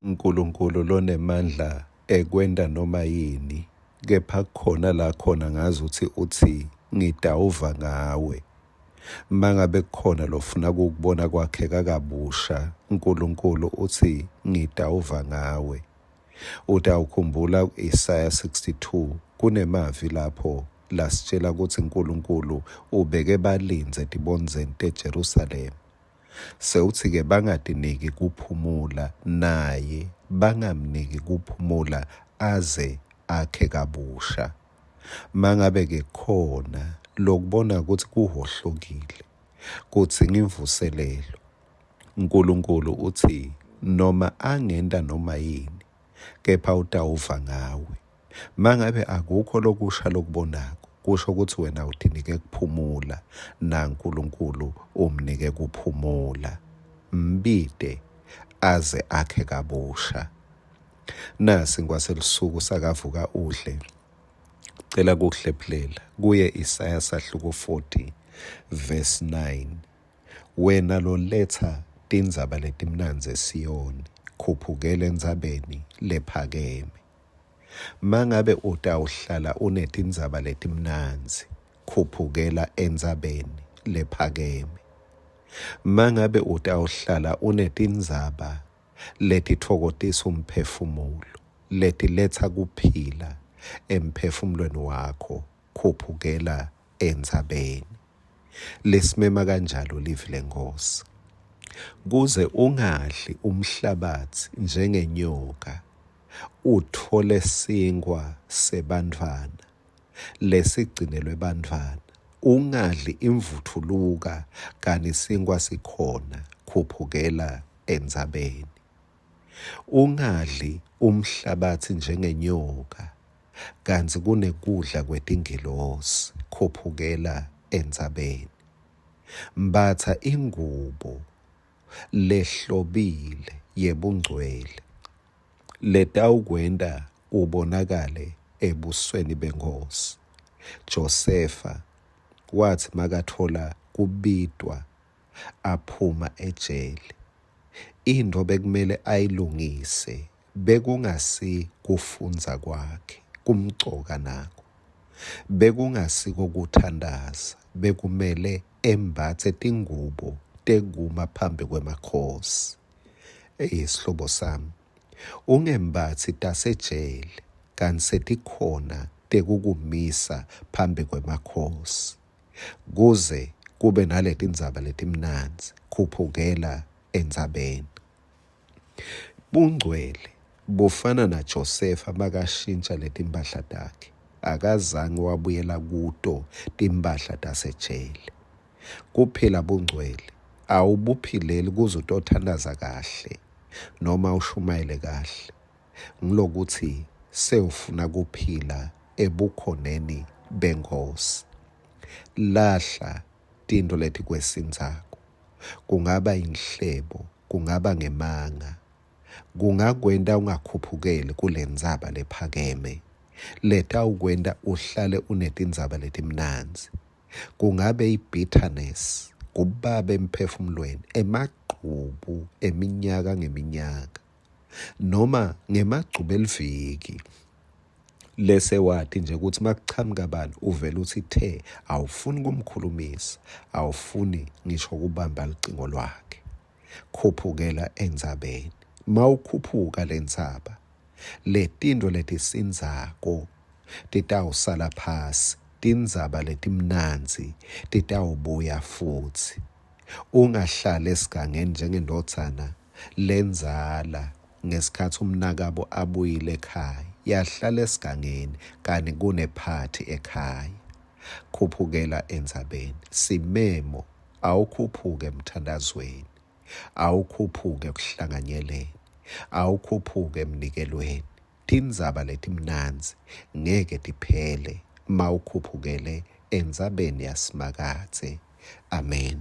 Nkulunkulu lonemandla ekwenta noma yini, kepha kukhona la khona ngazuthi utsi ngitawuva ngawe. Mangabe kukhona lofuna kukubona kwakheka kabusha, Nkulunkulu utsi ngitawuva ngawe. Utawukhumbula ku-Isaya 62 kunemavi lapho lasitjela kutsi Nkulunkulu ubeke balindzi etibondzeni teJerusalema. Sewutsi-ke bangatiniki kuphumula, naye bangamniki kuphumula aze akhe kabusha. Mangabe-ke khona lokubona kutsi kuhhohlokile, kudzinga imvuselelo, Nkulunkulu utsi noma angenta noma yini, kepha utawuva ngawe. Mangabe akukho lokusha lokubonako, kusho kutsi wena utinike kuphumula naNkulunkulu umnike kuphumula. Mbite aze akhe kabusha. Nasi ngwaselusuku sakavuka udle. Cela kuhlephulela kuye Isaya sahluko 40 verse 9. Wena loletsa tindzaba letimnandzi eSiyoni, khuphukela entsabeni lephakeme. Mangabe utawuhlala unetindzaba letimnandzi, khuphukela entsabeni lephakeme. Mangabe utawuhlala unetindzaba letitfokotisa umphefumulo, letiletsa kuphila emphefumulweni wakho, khuphukela entsabeni. Lisimema kanjalo livi leNkhosi. Kuze ungadli umhlabatsi njengenyoka, utfole sinkhwa sebantfwana lesigcinelwe bantfwana. Ungadli imvuthuluka kani sinkhwa sikhona, khuphukela entsabeni. Ungadli umhlabatsi njengenyoka, kantsi kunekudla kwetingilosi, khuphukela entsabeni. Mbatsa ingubo lehlobile yebungcwele letawukwenta ubonakale ebusweni beNkhosi. Josefa watsi makatfola kubitwa aphuma ejele, intfo bekumele ayilungise bekungasi kufundza kwakhe, kumcoka nako. Bekungasiko kuthandaza, bekumele embatse tingubo tekuma phambi kwemakhosi. Eyi sihlobo sami, ungembatsi tasejele kantsi setikhona tekukumisa phambi kwemakhosi. Kuze kube naletindzaba letimnandzi, khuphukela entsabeni. Bungcwele bufana naJosefa makashintja letimpahla takhe, akazange wabuyela kuto timphahla tasejele. Kuphila bungcwele awubuphileli kuze utothandaza kahle noma ushumayele kahle, ngilokutsi sewufuna kuphila ebukhoneni beNkhosi. Lahla tintfo letikwesindzako, kungaba yinhlebo, kungaba ngemanga, kungakwenta ungakhuphukeli kulentsaba lephakeme letawukwenta uhlale unetindzaba letimnandzi. Kungabe i-bitterness, kubaba emphefumulweni, emagqubu eminyaka ngeminyaka, noma ngemagcubu eliviki lese wati nje ukuthi makuchamuka bani uvele uthi the awufuni kumkhulumisa, awufuni ngisho kubamba lucingo lwakhe. Khuphukela entsabeni. Mawukhuphuka lentsaba, letintfo letisindzako titawusala phasi, tindzaba letimnandzi titawubuya futsi. Ungahlali esigangeni njengendvodzana lendzala ngesikhatsi umnakabo abuyile ekhaya, yahlala esigangeni kani kunephathi ekhaya. Khuphukela entsabeni. Simemo awukhuphuke emthandazweni, awukhuphuke ekuhlanganyeleni, awukhuphuke emnikelweni. Tindzaba letimnandzi ngeke tiphele mawukhuphukele entsabeni yaSimakadze. Amen.